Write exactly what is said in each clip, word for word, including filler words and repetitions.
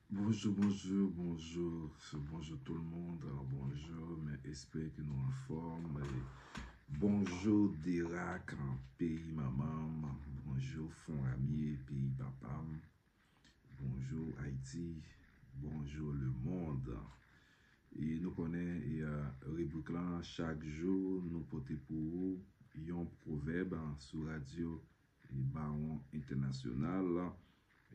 Bonjou, bonjou, bonjou, bonjou tout moun, bonjou, mwen espere ke nou anfòm. Bonjou Derak, peyi manman m, bonjou Fon Ramye, peyi papa m, bonjou Ayiti, bonjou lemonn. E nou konnen e, ribrik lan, chak jou nou pote pou ou yon pwovèb sou radyo e Bawon Entènasyonal.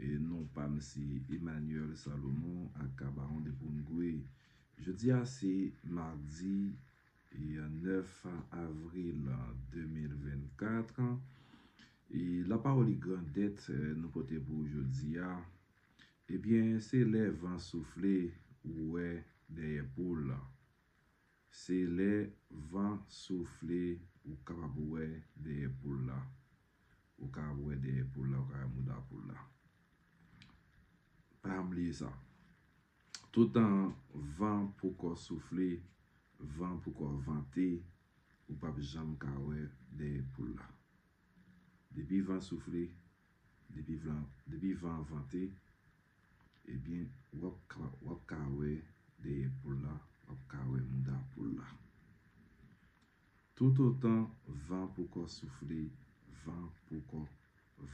E non pa m se Emmanuel Salomon, aka Bawon de Poungwe. Jodi a se madi e nèf avril de mil vennkat. E lapawòl li grandèt, eh, nou pote pou ou jodi a. Ebyen, se lè van soufle ou wè dèyè poul la. Se lè van soufle ou kapab wè dèyè poul la. Ou kapab wè dèyè poul la, ou kapab wè mouda poul la. Pa bliye sa. Toutan van poko soufle, van poko vante, ou p ap janm ka wè dèyè poul la. Depi van soufle, depi van, depi van an vante, ebyen, w ap ka, w ap ka wè dèyè poul la, w ap ka wè mouda poul la. Toutotan van poko soufle, van poko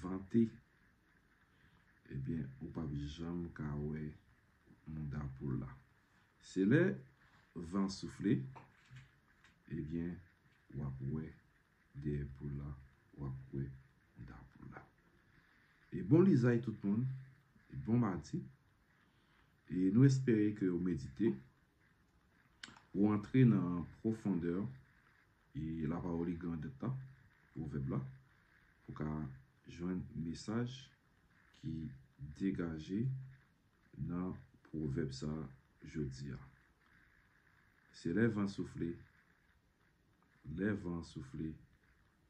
vante, ebyen, ou p ap janm ka wè mouda poul la. Se lè van soufle, ebyen, w ap wè dèyè poul la, w ap wè mouda poul la. E bon lizay tout moun, e bon madi. E nou espere ke w medite, ou antre nan pwofondè e lapawòl li grandèt la, pwovèb la, pou ka jwenn mesaj ki degaje nan pwovèb sa jodi a. Se lè van soufle, lè van soufle,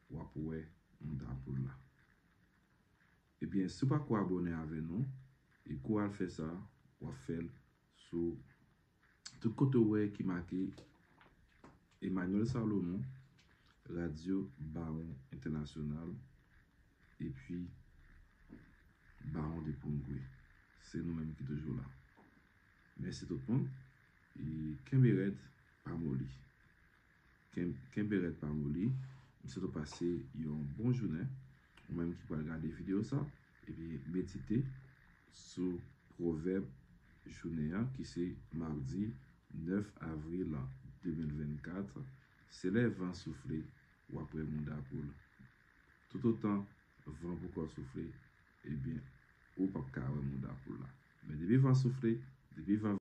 w ap wè mouda poul la. Ebyen, si w pa ko abòne avè nou, e kou al fè sa, w ap fè l sou tout kote w wè ki make Emmanuel Salomon, Radyo Bawon Entènasyonal, epi Bawon de Poungwe. Se nou menm ki toujou la. Mèsi tout moun. E kenbe rèd, pa moli. Ken-, kenbe rèd, pa moli. M swete w pase yon bon jounen. Ou menm ki pral gade videyo sa, epi medite sou pwovèb jounen an, ki se madi nèf avril de mil vennkat. Se lè van soufle, w ap wè mouda poul. Toutotan van poko soufle, ebyen, ou p ap ka wè mouda poul la. Men depi van soufle, depi van